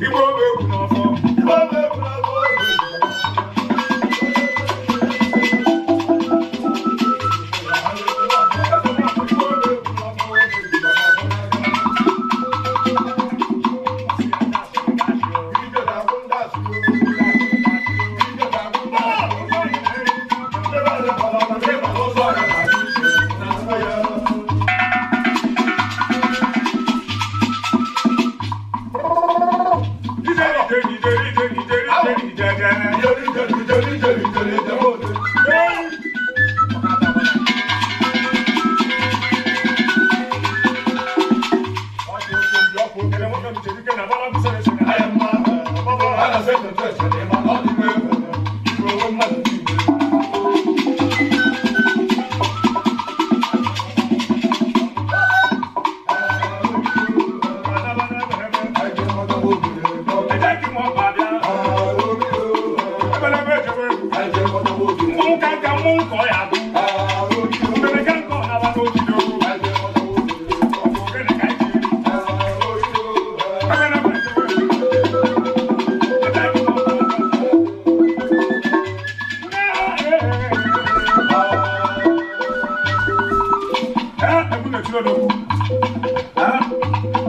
Igbo bụ egwu n'ọfọ. Igbo bụ egwu n'ọfọ.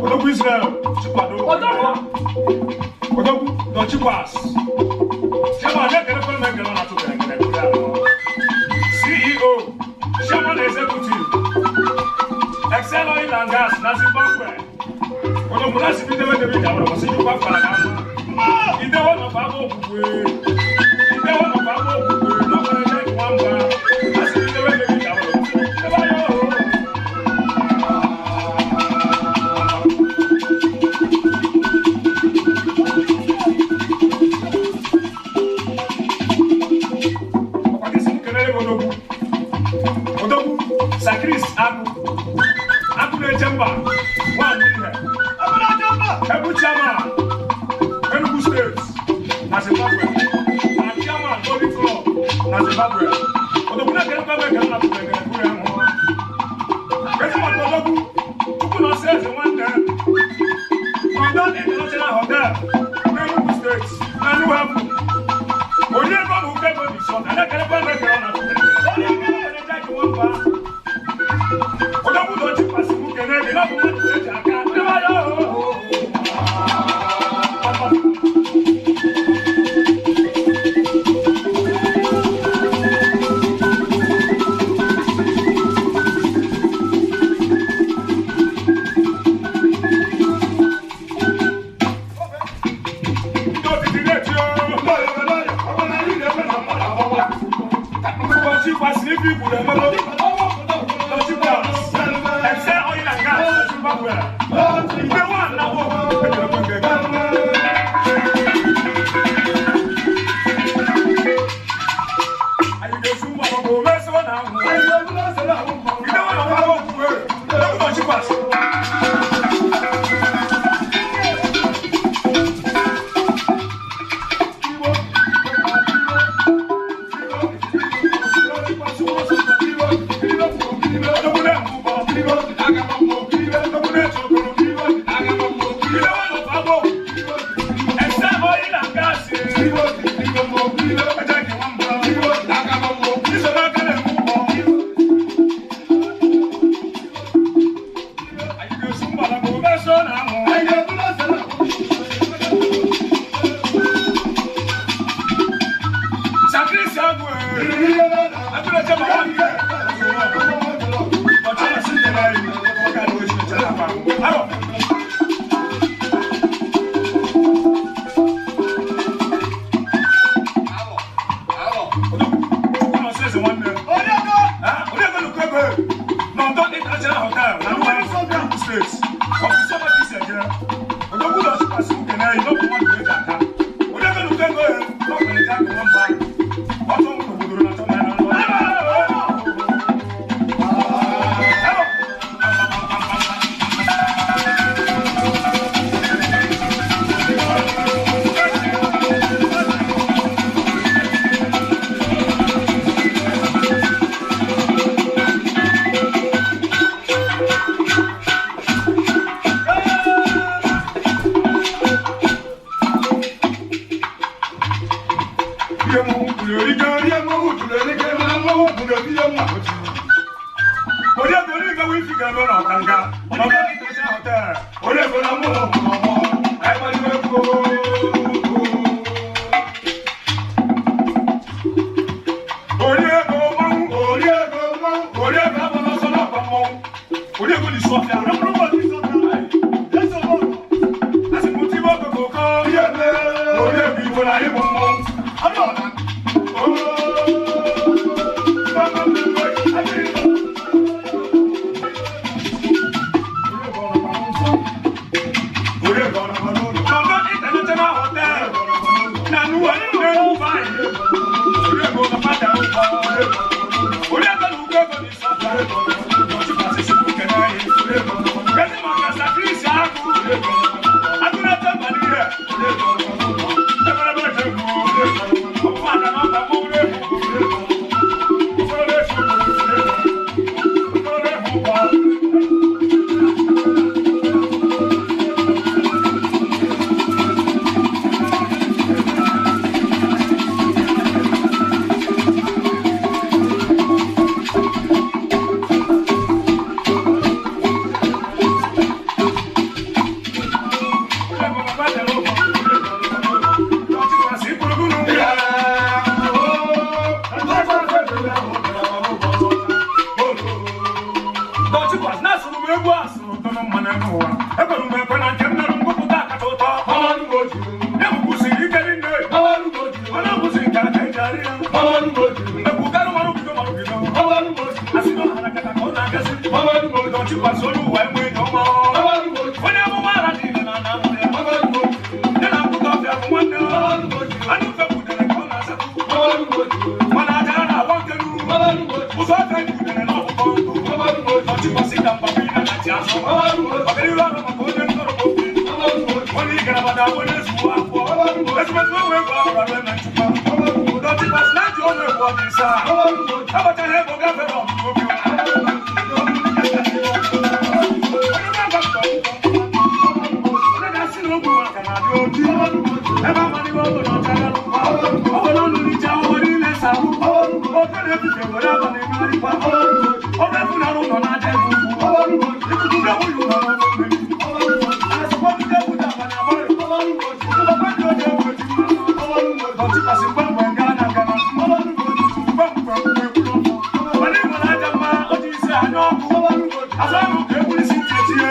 Odogwu Israel Chikwado Odogwu Dọchikwas Chairman na-ekelekwa m ekele ọ na-atụ kere kere ahụ. CEO Chairman Executive Excel Oil and Gas na Zimbabwe. Odogwu na sibi dewe dewe ka wọrọ kwụsị njikwa fara na mma. Idewe nọkwa agba okwukwe. Idewe nọkwa agba okwukwe. N'ọkwara ebe nwamba. Asị idewe dewe ka wọrọ kwụsị njikwa ya o. Ọkwa gị sị m kelere gị Odogwu. Odogwu Sakris Agụ. Agụ na-eche mba. Nwaanyị ihe. Ebu chairman Enugu State na Zimbabwe. Na chairman Golden Club na Zimbabwe. Odogwu na-ekelekwa m ekele na tụrụ ekele kwuru ya hụ. Ezi maka Odogwu, Chukwu na ọsọ eze nwanne. London International Hotel n'Enugu State na New Haven. Onye ego bụ ụka ego dị sọ na na-ekelekwa m ekele na tụrụ ekele. Odogwu na ochi kwasị m kene gị na ọ bụ mmadụ ka eji aka. Ndị mmadụ ooo. Ndị otiti na-eti ooo. Ụbọchị kwasịrị ife ikwuru emebe. Ụbọchị kwasị. Excel Oil and Gas na Zimbabwe. Mgbe nwa na wo. Ekelekwe gị ekele. Anyị ga-esi ụmụ agbọghọ meso na ahụ. Idewe na nwa okwukwe. Ụbọchị kwasị. Odogwu na-enwe ụbọ. Odogwu na-eche okoro. Idewe na ọkwa agbọghọ. Excel Oil and Gas. Eje gị nwamba. Iso n'aka na-enwe ụbọ. Anyị ga-esi ụmụ agbọghọ meso na ahụ. Sakrisi agụ ee. Agụ na-eche ma nwa nke. Ọchị na-asị ndị na-eri. Ọ ga-adị ochi na-eche na akwa. Arọ. Chukwu na ọsọ eze nwanne. Ha? Onye ego nnukwu ego? London International Hotel na New Haven, Enugu State. Ọfịs Ebe na ọkanga ọga International Hotel onye ego na mụ n'ọgbọ anyị gbaliwe egwu. Onye ego mmanwụ, onye ego mmanwụ, onye ego agbala ọsọ n'ọkwa mmọnwụ, onye ego n'isi ọfịa. Asị m tibe okokoko ihe onye ego Igbo na anyị bụ mmọnwụ. London International Hotel na Nuwa Nne Onye ego na fada onye ego na ugo ego n'isi ọfịa. Ọchịkwasị Chukwu kene anyị. Kedu maka Sakrisi Agụ? Agụ na-eche mba n'ihe. Eberebe eche egwu. Ọkpụkpụ ada na ọkpa mmọnwụ na-egwu. Ụfọdụ na-eche egwu. Ụfọdụ na-ehu ụgbọ. Ekwere m ekwe na nke m mere ngwupụta kacha ụtọ. Ebukwusiri ike niile. Mana ọ nke aka eji arị ya. Ekwukarị marụ bido marụ bido. Asị na ọhara kata ka ọ na-agazi. Dọchikwasị onye ụwa enwe enyi ọma. Onye amụma ara dị na ana amụ ya. Ya na nkụta ọfịa bụ nwanne. Anụ ufe kwudere ka ọ na-asatụ. Mana aja a na-agba nke n'uru. Ụzọ ọfịa kwudere na ọkpụkpọ ndụ. Dọchikwasị ka mba bụ ihe na-achị azụ. Ọganihu ọrụ maka onye ntọrọ bụ obi. Onye igarabada onye zuwo afọ. Ezumezu ewe egwu ahụ rara eme nchukwa. Dọchikwasị na ajọ ọnụ egwu ọ dị nsa. Agbachaghị ego gafere ọmụmụ obi. Onye ga-asị na ogbu maka na-adị oji. Ebe amaliwe ọgụ na ọcha ya lụkwa. O were ọnụ richa ọnwa niile sarụ. Ofe na-ebufe were abalị megharịkwa. Ọrụ efu na-arụ ụlọ na-aja ebe ugwu. Ikuku ga-awụghị ụlọ n'ọnụ mmiri. Asịkwa ndị egwu dị abalị abalị. Ụlọkwa ndị oji egwu eji mmanụ. Ọchịkwasị mgbe gaa na gana. Mgbe mgbe mgbe kwuru. Mana ị nwere aja mma o ji isi anya ọkụ. Azụ ahụ ka egburu isi ntị etinye.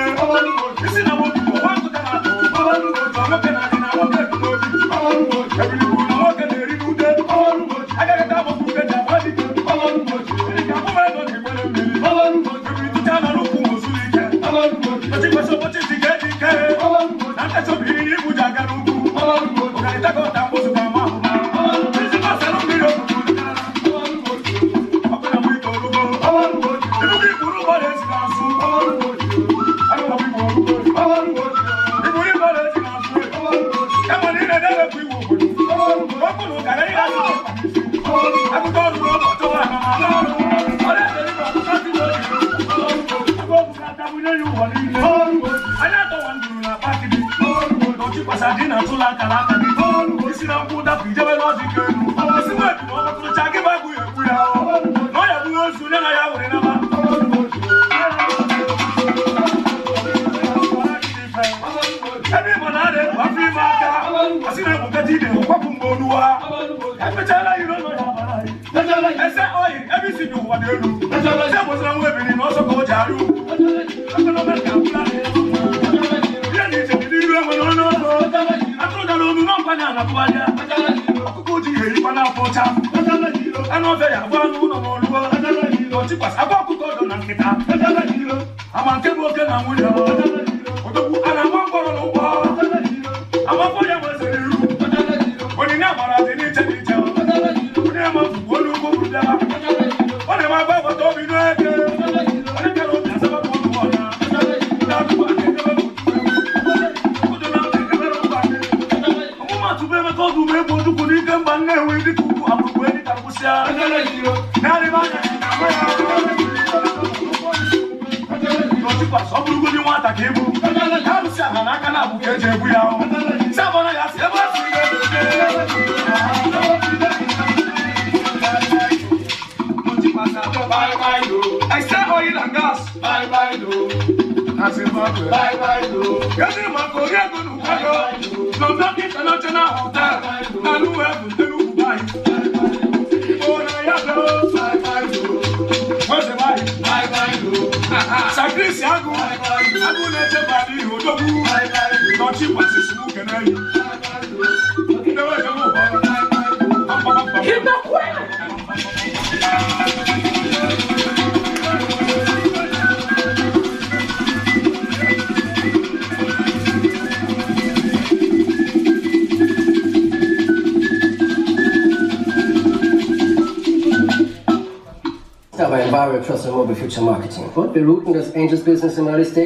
Isi na nwoke bụ nwa nkụta na-atụ. Nwoke na-adị na nwoke dị n'obi. Ebili kwuru na nwoke na-eri n'ude. Agaghị agbapụ ude ji agba dike. Gịnị ka abụm ego na-egbere mmiri? Ebili tụcha nọ n'ukwu ma ozuru ike. Ọchịkwasị ụbọchị ntị ka eji ike. Na ntachi obi iri ibu ji aga n'ugwu. Ọgarịta ka ọta mkpozu ka ama ahụma. Isi gbasara mmiri obodo dara. Ọkụ na mgbe olugo. Ebubo ikpuru ụgbọ na-esi n'azụ. Anụ na mgbe olugo. Iburu igbo na-esi n'azụ. Kama na ị na-edebepụ iwu obodo. Okwu na ụka gaghị asụ. Akụkọ ọrụ n'ụlọ chọwa ha n'ọrụ. Ọ na-edere ibe ọkụkọ dị n'obi. Agụ ọgwụ ga-atagbunye ya ụwa niile. Anya atọwa nduru na akpa akịdị. Ọchịkwasị dị na tụlụ akara aka gị. Isi na nkwụ dapụ ijebe n'ọdị ike elu. Isi nwa ebi na ọ gbapụrụcha gị bụ agụ ya egbu ya. Na ọ ya bụghị ozu onye na ya were naba. Ebe ịma na a na-ekpu afọ ime aka. Asị na-ekpukata ide kwapụ mgbe oluwa. Emechala iro nọ ya bara anyị. Ese oyi ebe isi dị ụwa dị elu. Ese gbozara nwa ebili na ọsọ ka o ji arụ ugwu. Ekwenome ka akwụla na-eru. Ihe na iche dị n'iru enwe n'ọnụ ọgụ. Atụrụ dara onu n'ọkwa na anapụgharịa. Ọkụkọ ji ihe erikwa n'afọ ọcha. Anụ ọfịa ya agba anụ ụlọ n'oluwa. Ọchịkwasị agwa ọkụkọ ọdọ na nkịta. Ama nke bụ oke na nwunye. Odogwu a na-agba mkpọrọ n'ụgbọ. Agbapọ ya nweziri iru. Onyinye amara dị n'iche n'iche. Onye ma bụ onye ugwu bụrụ bịara. Ọ na-eme agba agbata obi n'eke. Onye bịara obi asaba bụ ọnụ ọnya. Ndị akụkọ aka edebe bụ ụjụ na ntị ebere ụkwa ndị. Ọmụmatụ bụ Emeka ọdụ ụmụ egwu ojukwu n'ike mba Nnewi dịka ugwu abụrụkwu enyi ka gwụsịa. Narị m anya na agba ya. Ọchịkwasị ọ bụrụgodị nwata ka ịbụ. Ha arụsị ala n'aka na abụ ka eji egbu ya. Si abọna ya si ebe a siri ga-ebu. Excel Oil and Gas. Bye bye do. Na Zimbabwe. Bye bye do. Kedu maka Oriakụ na Ukwago? London International Hotel na New Haven, Enugu be anyị. Igbo na ya bịa o. Bye bye do. Nweze nwanyị. Bye bye do. Sakrisi agụ. Agụ na-echeba n'ihi odogwu. Bye bye do. Nọchi kwasịsị m kene yi. Bye bye do. Ndị wee jebe ụbọ. Bye bye do. Pam, pam, pam, pam. By Enviro Trust and Mobile Future Marketing. What? We're rooting this Angels business in early stage.